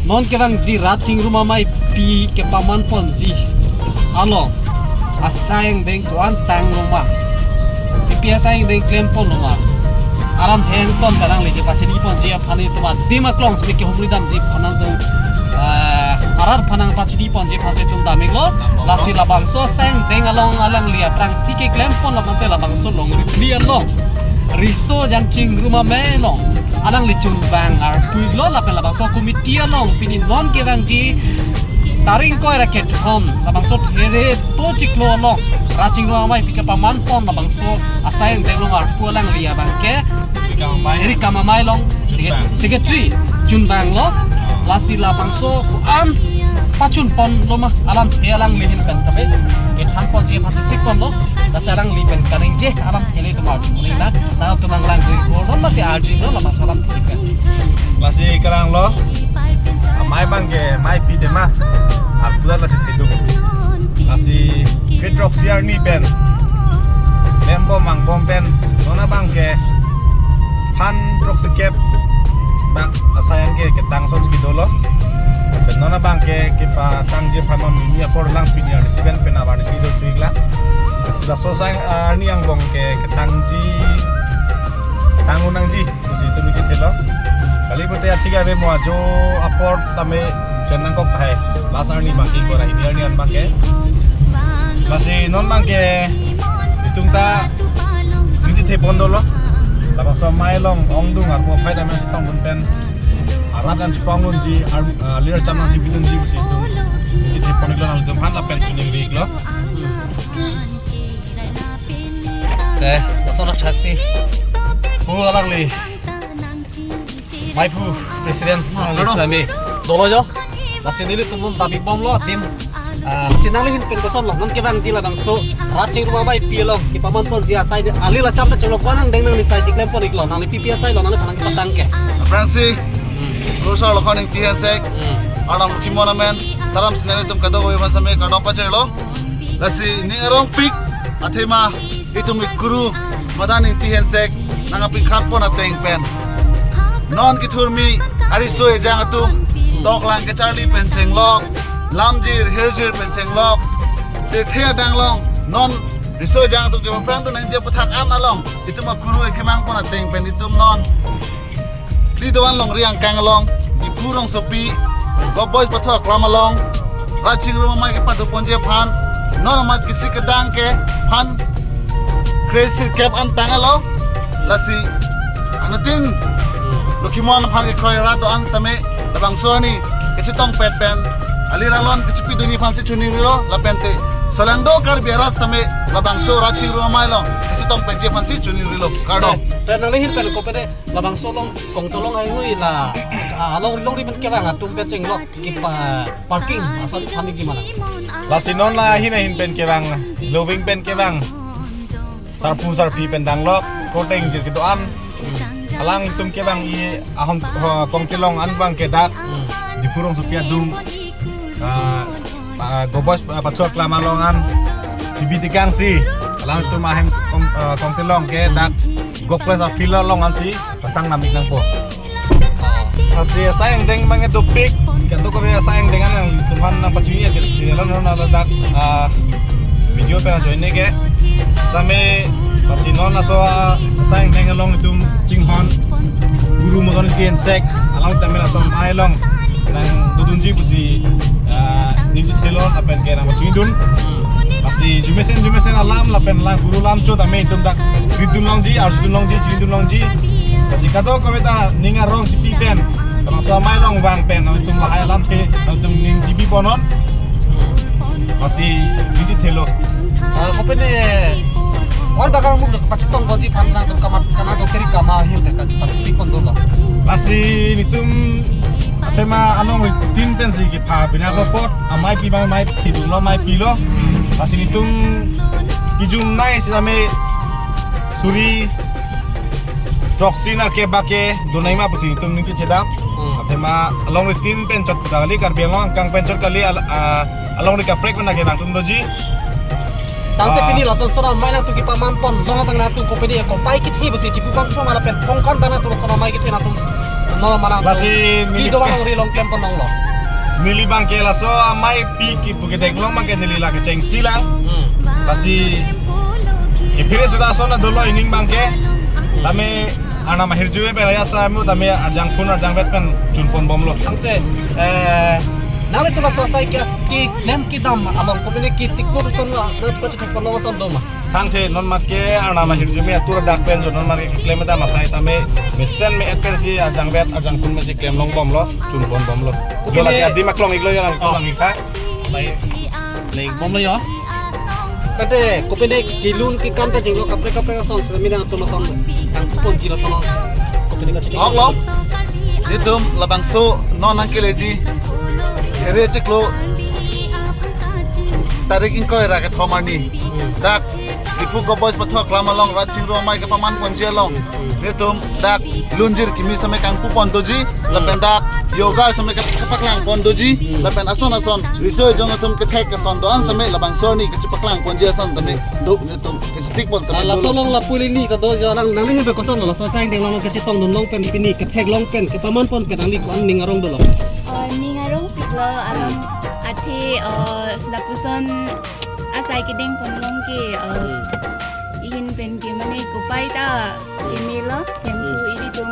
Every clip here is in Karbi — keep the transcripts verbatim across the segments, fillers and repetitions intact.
Non kevangji rat chingrum ameipi kepaman ponji along asai angdeng ko-an tanglo ma, kopi asai angdeng klem ponlo ma, alam heng ton kadang leke pachini ponji aphan itum adim aklong simi kehumri damji aphan nangtum, eh, arat aphan nangpachini ponji aphan si itum dam-iklo. Lasi labangso asai angdeng along alangli aphrangsi keklem pon lapen te labangso along ripli along riso ejang chingrum amei along alangli chunbang arpu-iklo lapen labangso committee along pini non kevangji tarik ingkoi ra kethom labangso here to chiklo along rat chingrum ameipi kepaman pon labangso asai angdeng along arpu alangli abang ke Eri Kam Amei. Eri Kam Amei along seke-, Chunbang. Secretary chunbanglo. Lasi labangso ko-an pachun ponlo ma alam he alangli ahin pen kave kethan ponji aphan si sik ponlo. Lasi alangli pen kaningje alam he le tumar chunbang na. Na tumang lang dui ko non mati arjilo labangso alam he pen. Lasi kalanglo. Amei abang ke ameipi tema. Arpu lasi thedung. Lasi kethroksi arni pen klembom vangbom pen non abang ke phan throksikep bang asai angdeng ke ketang asonsi dolo. Pen non abang ke kepatangji aphan non neli apor lang pini arnisi pen pen abar nisi do trik la. Laso asai arni angbong ke ketangji tang-un nangji pusi itum ningje thelo. Kali pute achik ave mo ajo apor tame chen nangkok hai. Last arni abang ke ingkoi ra hini arni an abang ke. Lasi non abang ke itum ta ningje the pon dolo. Labangso amei along ongdung arpu aphai tame chetong pon pen arat an chepong-unji ar, ah, lir cham nangchipidunji pusi itum ningje the pon-iklo nangtum aphan lapen chiningri-iklo. Te, lason athaksi pu alangli, meiphu president alangli Aro. Sami dolo jo. Lasi nelitum dam-ikbomlo adim. Ah, lasi nangli ahin pen kosonlo, non kevangji labangso rat chingrum ameipi along kepaman ponji asai de, ali la cham ta chenglo ko-an angdeng nangli asai chiklem pon-iklo, nangli pipi asai lo, nangli aphan nangpatang ke. Aphrangsi, Hmm. Professor Lokhon Ingti Hensek, Hmm. Arnam Lokimon amen, taram si nanglitum kadokave aphan sami kardom pajirlo. Lasi ning arongpik athema itum ikuru Madan Ingti Hensek nangkapingkhat pon ateng pen non kethurmi ariso ejang atum toklang kacharli pen chenglok, lamjir hirjir pen chenglok, tirthe adang along non riso ejang atum kepaphrang dun nangji aputhak an along itum akuru ekemang pon ateng pen itum non Kri Doan Longri angkang along, Diphu rongsopi, Govt Boys pathu aklam along, rat chingrum amei kepado ponji aphan, non amat kisi kedang ke aphan, kre sirkep an tanglo, lasi, anuttin, Lokimon aphan kekroi rat do-an tame, labangso arni, kachetongpet pen, alir alon kachipidunji aphan si chiningrilo, lapen te, solangdo Karbi arat tame, labangso rat chingrum amei along, kachetongpetji aphan si chiningrilo, kardom. Te, te nangli ahin pen kopede, labangso along kongtolong haihui la, ah, alongri longri pen kevang atum pen chenglok kepa parking asai aphan ningje ma nang. Lasi non la ahin ahin pen kevang, loving pen kevang, sarpo sarpi pen danglok, korte ingjir kedo-an. Alangtum kevangji ahom, ho, kongtolong an abang ke dak Diphu rongsopi adung, ah, ah, Govt Boys, ah, pathu aklam along an, G B T kangsi, alangtum ahem kong, ah, kongtolong ke dak Govt Boys a-field along ansi pasang nam-ik nangpo. Lasi asai angdeng abang ke dopik, kadokave asai angdeng an nangtum aphan nangpachini ke, si alon alon dak, ah, video pen ajoine ke. Sami lasi non laso, ah, asai angdeng along itum chinghon Guru Madan Ingti Hensek along tame laso amei along nangdodunji pusi, ah, ningje thelo lapen ke nangpachinidun. Lasi jumesen jumesen alam lapen lang guru lamchot tame itum dak grip dun longji, arju dun longji, chinidun longji. Lasi kadokave ta ning arong chipi pen, laso amei along vang pen, nangtum lahai alamthe, nangtum ningjepi ponnon. Lasi ningje thelo. Ah, kopene, on bakar muk pachetong ponji aphan nangtum kamat, kamat dokter kama ahin pen kachepachini pon dolo. Lasi nelitum athema alongri tin pensi kepha bina apot, ameipi abang ameipi dolo, ameipilo. Lasi nelitum kejum nei sitame suri throksi nerkep bak ke do nangji ma pusi nelitum ningje thedam. Hmm. Athema alongri tin pen chot kali, Karbi Anglong angkang pen chot kali, al-, ah, alongri kaprek pen ke nangtum doji. Tangte Ah. pini lason ason amei nangtum kepaman pon, along abang nangtum kopene, kopai kethe pusi chipu bang so mala pen thong kan abang nangtum ason amei kethe nangtum. No, manang lasi neli video ke- bang ri long klem pon nong lo. Neli bang ke laso amei pi kipu ketheklong bang ke neli la kechengsi lang. Hmm. Lasi ipire sudah sona dolo ining bang ke. Tame Arnam ahirjume pen aya sa mu tame arjang phun arjang bet pen chun pon bomlo. Tangte, eh, nanglitum laso asai ke keklem kedam along kopine ke tikpur son la, na pachethek pon nong ason do ma? Tangte non mat ke Arnam ahirjume atur dak pen jo non mat ke keklem kedam asai tame mesen me-et pensi arjang bet arjang phun pensi klem long bomlo, chun pon bomlo. Jo lake adim aklong iklo ya lang Oh. iklo lang ikha. Baik. Leng bomlo ya. Kate, kopine kelun kekan ta jinglo kaprek kaprek ason, semi nangtum ason, nangponji lason. Kopine ka chini. Oklong. Nelitum labangso non nangkeleji. Ere chiklo. Tarik ingkoi ra kethom arni. Dak Diphu Govt Boys pathok lam along Rat Chingrum Amei kepaman ponji along. Nelitum dak lunjir kimi sami kangpu pon doji, lapen dak yoga sami ke-, kepaklang pon doji, lapen ason ason riso ejong atum kethek ason do-an sami labangso arni kachepaklang ponji ason sami do nelitum kachesik pon sami Ah, laso dolo. Along lapu ili ta do jo lang nangli hebe koson lo, laso asai deng long kachetong dun long pen pini kethek long pen kepaman pon pen nangli ko-an ning arong dolo. Oh, ning arong siklo alam athe, oh, lapuson asai kedeng pon long ke, oh, Hmm. ihin pen ke mane kopai ta kemelo, kempu Hmm. ilitum,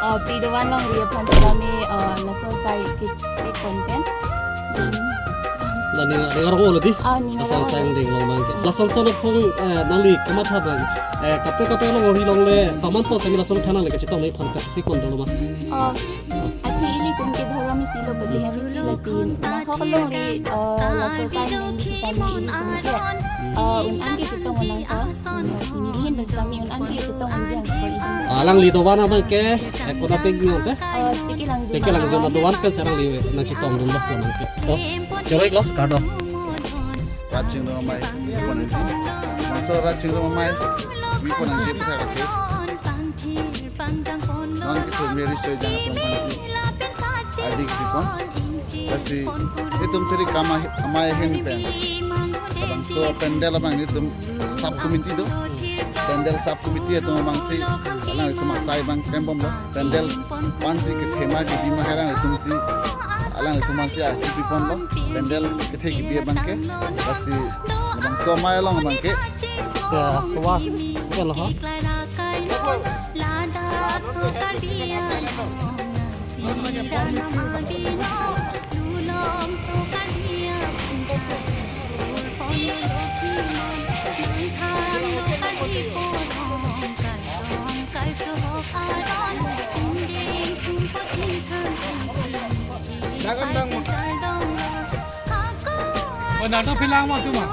oh, pri dovan long ri aphan sami, oh, laso asai ke, ke content. Hmm. La ning, ning arong lo di? Ah, ning Asai arong. Asai deng long bang ke. Lason son apong, eh, nangli kamatha bang. Eh, kaprek kaprek along ri longle, paman pon sami lason thanang le kachetong le phan kachesik pon dolo ma. Oh, athe ilitum ke dhorom isi lo pati hem isi lasi. Nangkok along ri, eh, laso asai neng isi kami ilitum ke. Eh, un-an kachetong un-an ka. Nelihin pen sami un-an kachetong un-an jang ko ilitum. Ah, alangli dovan abang ke, eh, kona pek nyon te? Eh, tiki lang jun. Tiki lang jun dovan pen sarang li nangchetong dun lo abang ke. To, choro-ik lo, kardom. Rat Chingrum Amei, mi pon nangji. Laso Rat Chingrum Amei, mi pon nangji pisa kake. Non kethum meri soi jang aphan si. Adik di pon. Lasi, itum teri kama amei ahin pen. Labangso pandal abang nelitum sub committee do. Pandal sub committee atum abang si. Alanglitum asai bang klem bomlo. Pandal aphan si kethe ma kebi ma alanglitum si. Alanglitum aphan si akipi ponlo. Pandal kethe kebi abang ke. Lasi labangso amei along abang ke. Ya, wah. Bukan lo, ha? Oh, nangtum phelang ma tu ma?